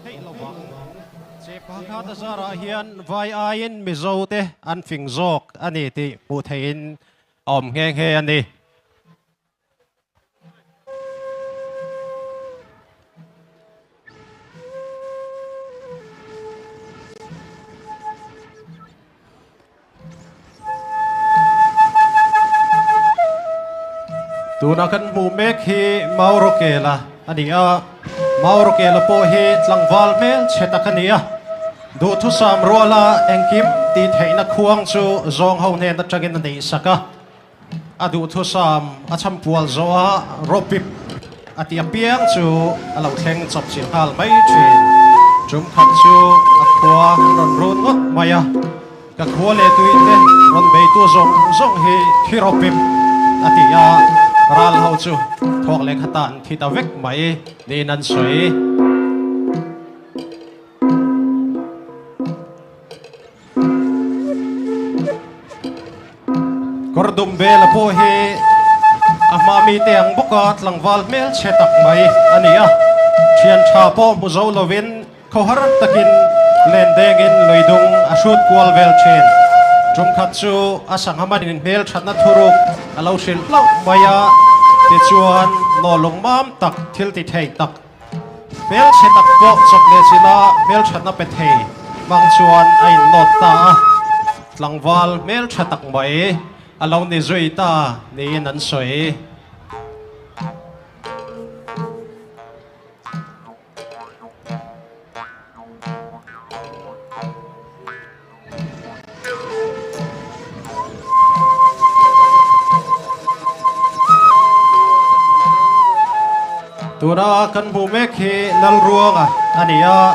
theih lovang. Che pakhat a zarah hian vai aiin Mizo te an fing zawk a ni tih hmuh theihin a awm nghe nghe a ni. Tuna kan hmuh mek hi Maurawkela a ni a, Maurawkela pawh hi tlangval hmel chhe tak a ni a, duhthusam ruala engkim tih theihna khuang chu zawng ho hnen atangin a neih sak a. A duhthusam a chhampual zawh a, rawpip a ti apiang chu a lo thleng chawp chilh nghal mai thin. Tum khat chu a khua an rawn run ngawt mai a, ka khua leh tui te rawn beitu zawng zawng hi thi rawpip a ti a, ral ho chu thawk leh khatah an thi ta vek mai niin an sawi. Kawr dum bela pawh hi a hma mite ang bawka tlangval hmelchhe tak mai a ni a, thian tha pawh hmu zo lovin khawhar takin len dengin lui dung a hrut kual vel thin. Tum khat chu a sangha manin hmelthatna thuruk a lo hrilh hlauh mai a, tichuan nawlung mam tak thil ti thei tak Hmelchhe tak pawh chawp leh chila hmelthatna pe thei hmang chuan a innawt ta a, tlangval hmeltha tak mai a lo ni zui ta niin an sawi. Tuna kan hmuh mek hi Lalruanga a ni a,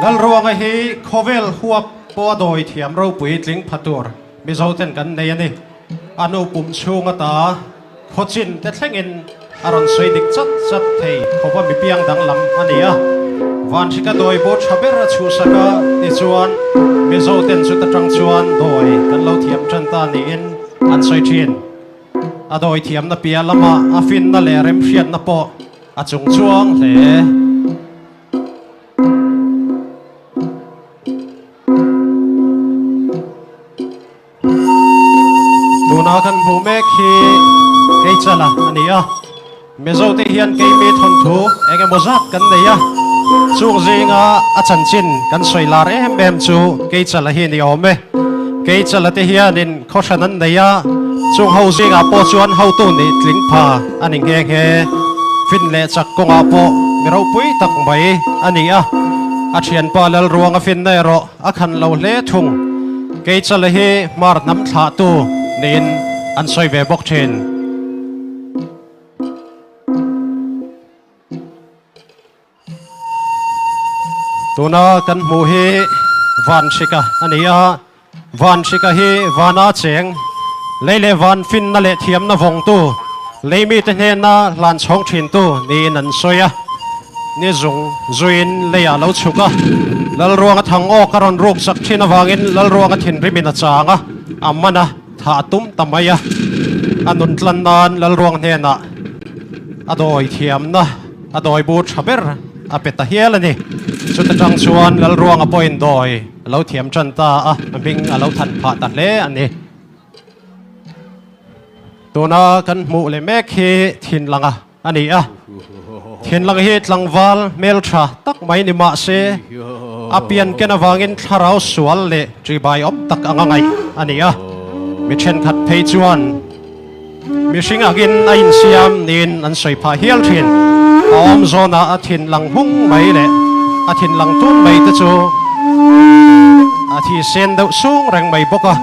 Lalruanga hi khawvel huap pawh a dawi thiam ropui tling pha tur Mizo ten kan nei a ni. A nu pum chhung ata Khawchin te thlengin a rawn sawi dik chat chat thei khawp a mipiang danglam a ni a. Vanhrika dawi bo tha ber a chhuhsak a, tichuan Mizo ten chuta tang chuan dawi kan lo thiam tan ta niin an sawi thin. A dawi thiamna piah lamah a finna leh remhriatna pawh a chung chuang hle. Tuna kan hmuh mek hi Keichala a ni a, Mizo te hian keimi thawnthu eng emaw zat kan nei a, chung zinga a chanchin kan sawi lar em em chu Keichala hi ni awm e. Keichala te hianin khawhran an nei a, chung ho zingah pawh chuan hotu nih tling pha a ni nghe nghe. Fin leh chak kawngah pawh mi ropui tak mai a ni a, a thianpa Lalruanga finna erawh A khan lo hle thung. Keichala hi hmar hnam thlahtu niin an sawi ve bawk thin. Tuna kan hmuh hi Vanhrika a ni a, Vanhrika hi vana cheng, lei leh van finna leh thiamna vawngtu, lei mite hnena hlan chhawng thintu niin an sawi a. Ni zung zuiin leiah lo chhuk a, Lalruanga thang awk a rawn ruk sak thin avangin Lalruanga thinrimin a chang a, a man a, thah a tum ta mai a. A nun tlan nan Lalruang hnenah a dawi thiamna, a dawi bur tha ber a pe ta hial a ni. Chuta tang chuan Lalruanga pawhin dawi a lo thiam tan ta a, a hming a lo than phah ta hle a ni. Tuna kan hmuh leh mek hi Thinlanga a ni a, Thinlang hi tlangval hmeltha tak mai ni mah se, a pian ken avangin thlarau sual leh ṭibai awm tak anga ngaih a ni a, mi ṭhenkhat phei chuan mihring angin a insiam niin an sawi phah hial ṭhin. A awm zawnah a thinlang hung mai leh a thinlang tun mai te chu a thi sen deuh sung reng mai bawk a,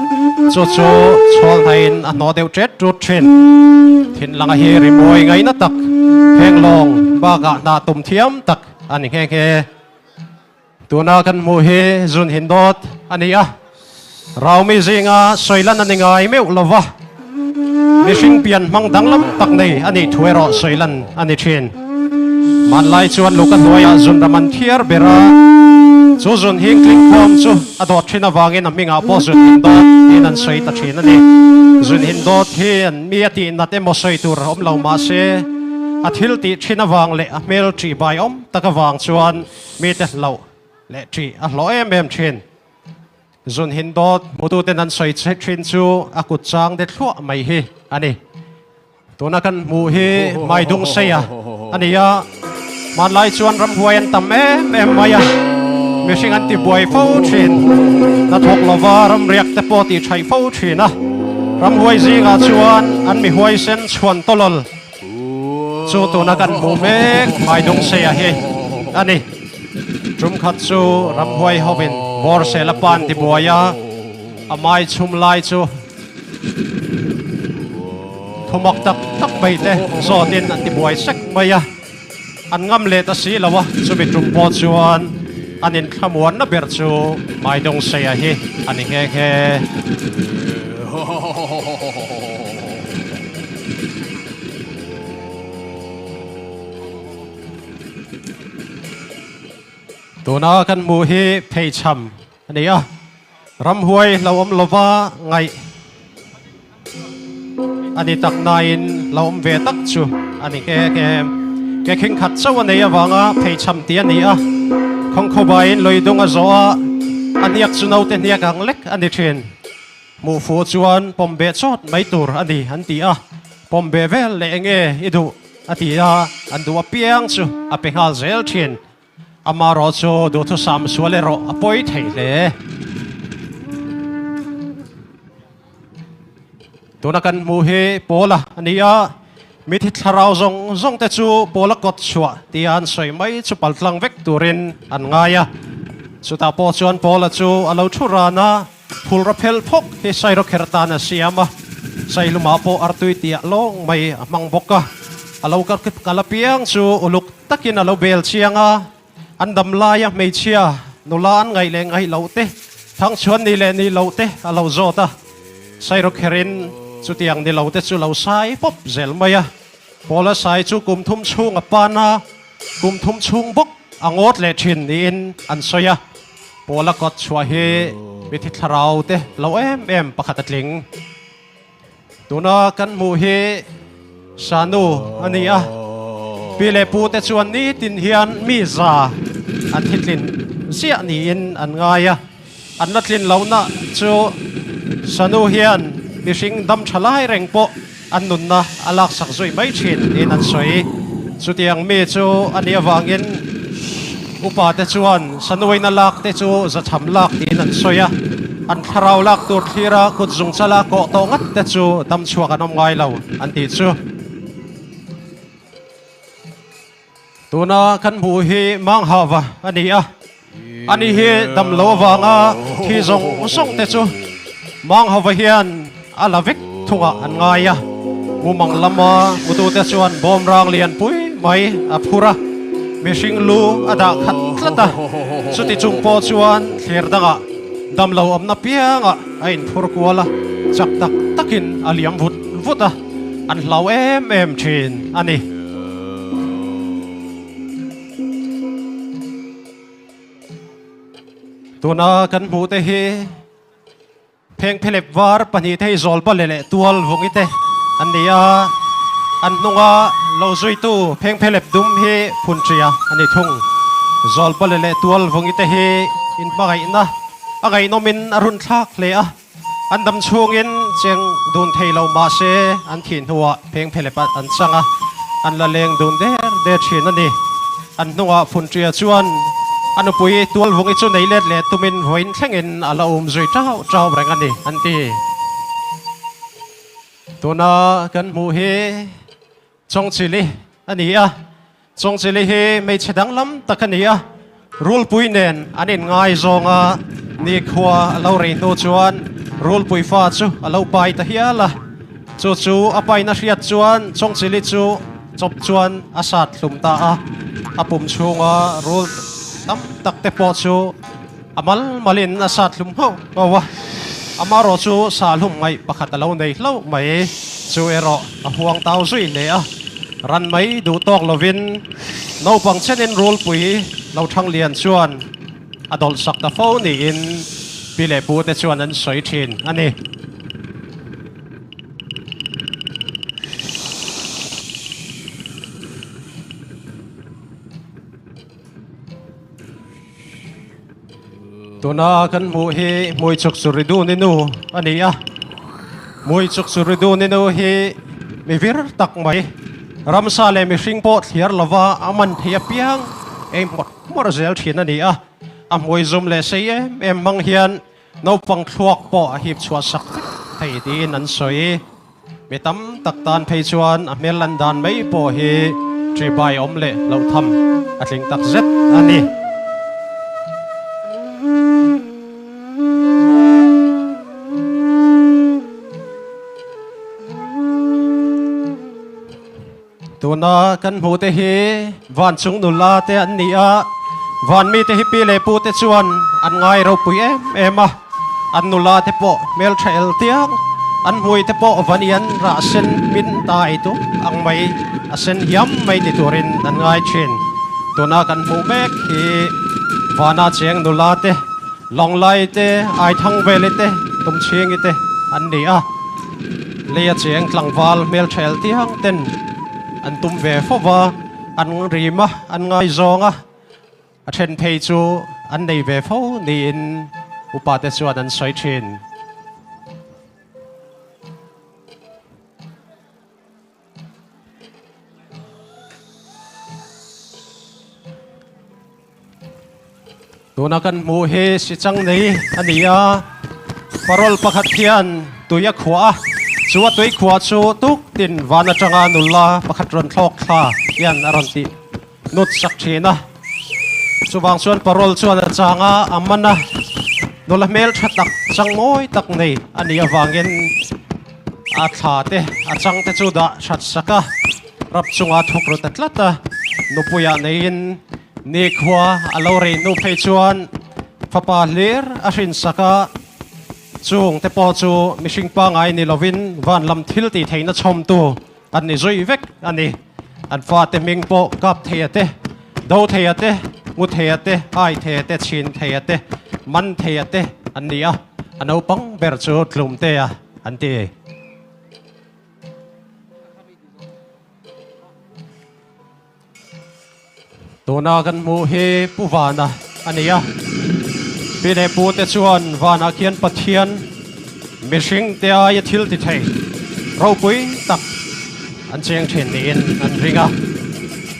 chu chu chhawl hnaiin a hnawh deuh ṭet ṭut ṭhin. Thinlanga hi rimawi ngaina tak, phenglawng bakah hna tum thiam tak a ni nghe nghe. Tuna kan hmuh hi zun hin dawt a ni a, Raumi zinga sawilan a ni ngai meuh lo va, mihring pian hmang danglam tak nei a nih thu erawh sawilan a ni thin. Hmanlai chuan Luka hnuaiah zun ram an thiar ber a, chu zun hing tling khawm chu a dawt thin avangin a hmingah pawh zun hin dawt tiin an sawi ta thin a ni. Zun hin dawt hi an mi a tih nat emaw sawi tur awm lo mah se, A thil tih thin avang leh a hmel ṭih bai awm tak avang chuan mite hlauh leh ṭih a hlawh em em ṭhin. Zun hin dawt hmututen an sawi thin chu a kut chang de thluah mai hi a ni. Tuna kan hmuh hi Maidung Seia a ni a, hmanlai chuan ramhuai an tam em em mai a, mihring an tibuai fo thin. Hnathawk lova ramriak te pawh tih thaih fo thin a, ramhuai zingah chuan an mihuaisen chhuan tawlawl chu tuna kan hmuh mek Maidung Seia hi a ni. Tum khat chu ramhuai hovin Bawrsel a pan tibuai a, a mai chhum lai chu Thumak tak tak mai te zawtin an ti buai sek mai a, an ngam leh ta si lo a, chumi tum pawh chuan an inthlamuanna ber chu Maidawngseia hi a ni nghe nghe. Tuna kan hmuh hi pheichham a ni a. Ramhuai hlauhawm lova ngaih a ni tak nain hlauhawm ve tak chu a ni nghe nghe. Ke khing khat chauh a nei avanga pheichham tih a ni a, khawngkhawbaiin lawidung a zawh a, a hniak chu naute hniak ang lek a ni thin. Hmuh fuh chuan pawm beh chawt mai tur a ni an ti a, pawm beh vel leh enge i duh a ti a, an duh apiang chu a pe nghal zel thin. Amarawh chu duhthusam sual erawh a pawi thei hle. Tuna kan hmuh hi Paula a ni a, mithi thlarau zawng zawng te chu Paula kawt chhuah tia an sawi mai chu paltlang vek turin an ngai a. Chutah pawh chuan Paula chu a lo thu ran a, phulra phel phawk hi Sairawkher tan a siam a, Sailumah pawh artui tiah lawng mai a hmang bawk a, a lo kal apiang chu uluk Takin a lo bel chiang a, an dam laia hmeichhia nula an ngaih leh ngaih loh te, thangchhuan ni leh ni loh te a lo zawt a. Sairawkherin chutiang ni lo te chu lo sai pawp zel mai a. Paula sai chu kum thum chhung a pan a, kum thum chhung bawk a ngawt leh thin niin an sawi a. Paula kawt chhuah hi mithi thlarau te lo em em pakhat a tling. Tuna kan hmuh hi Sanu a ni a, pi leh pu te chuan nitin hian mi za an thi tlin ziah niin an ngai a, an la tlin lohna chu Sanu hian mihring dam tha lai reng pawh an nunna a laksak zui mai thin niin an sawi. Chutiang mi chu a nih avangin upa te chuan Sanuina lak te chu zachham lak tiin an sawi a. An thlarau lak tur thlira kut zung chala kawh tawh ngat te chu dam chhuak an awm ngai lo an tih chu. Tuna kan hmuh hi Manghava a ni a, ani hi dam lo avanga thi zawng zawng te chu Manghava hian a la vek thungah an ngai a. Mumang lama hmutute chuan bawmrang lianpui mai a phur a, mihring lu a dah khat tlat a, chuti chung pawh chuan thlir dangah damlo awmna piangah a inphur kual a, chak tak takin a liam vut vut a, an hlau em em thin a ni. Tuna kan hmuh te hi. Phengphelep var pahnihte hi Zawlbale leh Tual vungi te an ni a, an hnunga lo zuitu Phengphelep dum hi Phunṭia a ni thung. Zawlbale leh Tual vungi te hi inhmangaihna a ngaihnawmin a runthlak hle a, an dam chhungin cheng dun thei lo mah se an thih hnuah Phengphelep an chang a, an la leng dun der der thin a ni. An hnungah Phunṭia chuan a nupui Tualvungi chu nei let leh tumin vawiin thlengin a la um zui ṭauh ṭauh reng a ni, an ti. Tuna kan hmuh hi Chawngchili a ni a, Chawngchili hi hmeichhe danglam tak a ni a, Rulpui nen an inngaizawng a, nikhua a lo rei hnu chuan Rulpui fa chu a lo pai ta hial a, chu chu a paina hriat chuan Chawngchili chu Chawp chuan a sat hlum ta a, a pum chhunga rul tam tak te pawh chu a mal malin a sat hlum nghauh nghauh a, amarawh chu sah hlum ngaih pakhat a lo nei hlauh mai. Chu erawh a huang tau zui hle a, ran mai duh tawk lovin naupang chenin rulpui lo thang lian chuan a dawlh sak ta fo niin pi leh pu te chuan an sawi thin a ni. Tuna kan hmuh hi Hmuichuk Suriduni nu a ni a, Hmuichuk Suriduni nu hi mi vir tak mai, ramsa leh mihring pawh thliar lova a man thei apiang ei hmawrh hmawrh zel thin a ni a, a hmui zum leh sei em em hmang hian naupang thluak pawh a hip chhuah sak vek thei tiin an sawi. Mi tam tak tan phei chuan a hmel lan dan mai pawh hi ṭibai awm leh loh tham a tling tak zet a ni. Tuna kan hmuh te hi vanchung nula te an ni a, van mite hi pi leh pu te chuan an ngai ropui em em a, an nula te pawh hmeltha el tiang, an hmui te pawh vanian rah sen hmin ta ei tum ang mai, a sen hiam mai ni turin an ngai thin. Tuna kan hmuh mek hi vana cheng nula te, Lawnglai te, Aithangveli te, Tumchhingi te an ni a. Leia cheng tlangval hmelthael tiang ten an tum ve fo va, an rim a, an ngaizawng a, a then phei chu an nei ve fo niin upa te chuan an sawi thin. Tuna kan hmuh hi sichang nei a ni a, parol pakhat hian tui a khuah a, chu a tui khuah chu tuk tin van atanga nula pakhat rawn thlawk thla hian a rawn tih nut sak thin a. Chuvang chuan parol chuan a chang a, a man a, nula hmel tha tak chang mawi tak nei a nih avangin a thla te a chang te chu dah that sak a, rap chunga thuk ru ta tlat a, nupuiah neiin Nikhua a lo rei hnu phei chuan fapa hlir a hrinsak a, chung te pawh chu mihring pangai ni lovin van lam thil tih theihna chhawmtu an ni zui vek a ni. An fate hming pawh kap theia te, do theia te, ngu theia te, ai theia te, chhin theia te, man theia te an ni a, a naupang ber chu Tlumtea an ti. Tuna kan hmuh hi Pu Vana a ni a, pi leh pu te chuan Vanah khian Pathian mihring te aia thil ti thei ropui tak an cheng thin niin an ring a,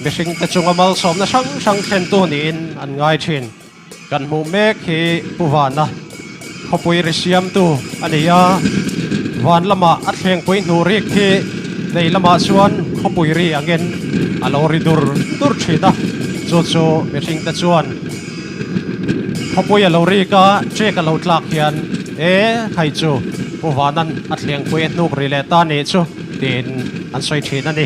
mihring te chunga malsawmna hrang hrang thlentu niin an ngai thin. Kan hmuh mek hi Pu Vana khawpui ri siamtu a ni a, van lamah a thlengpui hnu rik hi lei lamah chuan khawpui ri angin a lo ri dur dur thin a, chu chu mihring te chuan khawpui a lo rik a, ṭek a lo tlak hian e khai chu Pu Vana'n a thlengpui a hnuk ri leh ta nih chu tiin an sawi thin a ni.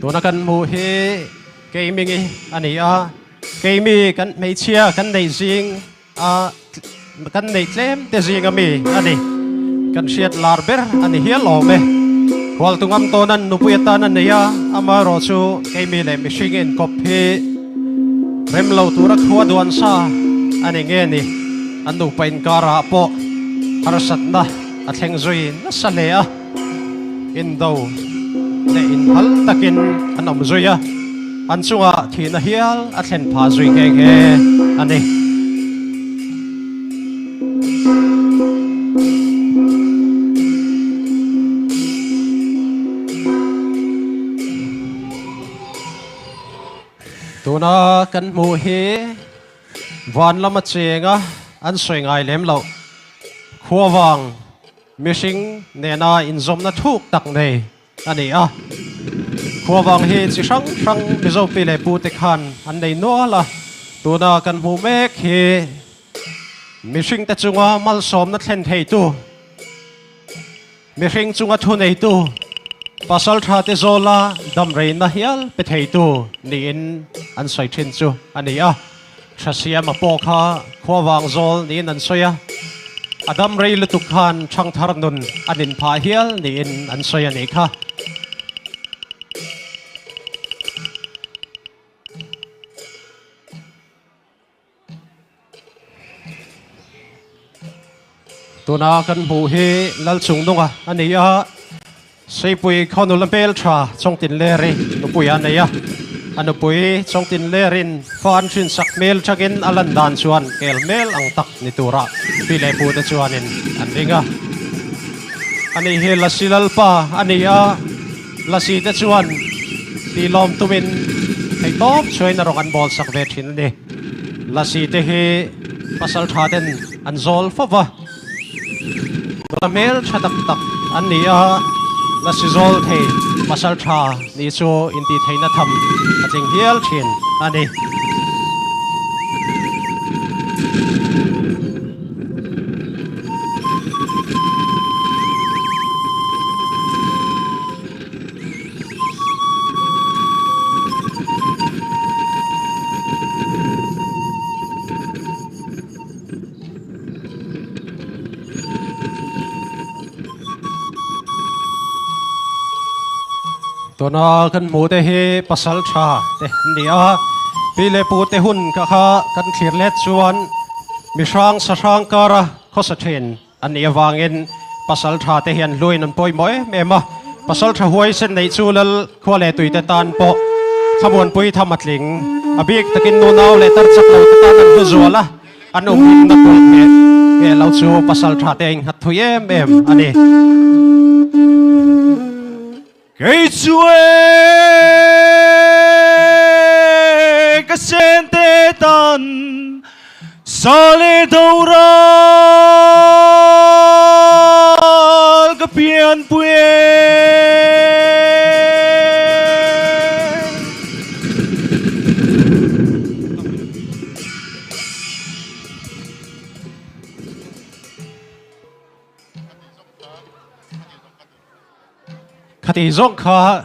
Tuna kan hmuh hi Keiming i a ni a, Keimi kan hmeichhia kan neih zing a kan neih tlem te zing a mi a ni. Kan hriat lar ber a ni hial awm e. Hualtungam tawnan nupui atan a nei a, amaherawh chu Keimi leh mihring inkawp hi rem lo tura khua duan sa a ni nge ni. An nupa inkarah pawh harsatna a thleng zui nasa hle a. Indo leh inhal takin an awm zui a, an chungah thihna hial a thlen phah zui nghe nghe a ni. Tuna kan hmuh hi van lama chenga an sawi ngai lem loh khuavang Mihring nena inzawmna thuk tak nei a ni a. Khuavang hi chi hrang hrang Mizo pi leh pu te khan an nei nual a. Tuna kan hmuh mek hi mihring te chunga malsawmna thlen theitu, mihring chunga thu neitu, pasal tha te zawla damreina hial pe theitu niin an sawi thin chu a ni a. Thasiama pawh kha khuavang zawl niin an sawi a, a dam rei lutuk khan thangthar nun a nin phah hial niin an sawi a nih kha. Tuna kan hmuh hi Lalchungnunga a ni a, Seipui khaw nula hmeltha Chawngtinleri nupui a nei a. A nupui Chawngtin Lerin fa an hrinsak hmel thakin a lan dan chuan kel hmel ang tak ni turah pi leh pu te chuanin an ring a. Ani hi Lasi Lalpa a ni a, Lasi te chuan tihlawm tumin theihtawp chhuain a rawng an bawl sak ve thin a ni. Lasi te hi pasal tha ten an zawl fo va. Nula hmel tha tak tak an ni a, lasi zawl thei pasal tha ni chu intihtheihna tham a tling hial thin a ni. Tuna kan hmuh te hi pasal tha te an ni a, pi leh pu te hun kha kha kan thlir let chuan mi hrang sa hrang kara khawsa thin an nih avangin pasal tha te hian hluin an pawimawh em em a, pasal tha huaisen neih chu lal khua leh tui te tan pawh thlamuanpui tham a tling a bik takin nunau leh tar chak lo te tan an hlu zual a. An awmhimna pawh hmeh hmeh lo chu pasal tha te a innghat thui em em a ni. Kei chu e ka sen te tan sa leh doral ka pianpui e. Khati zawng kha.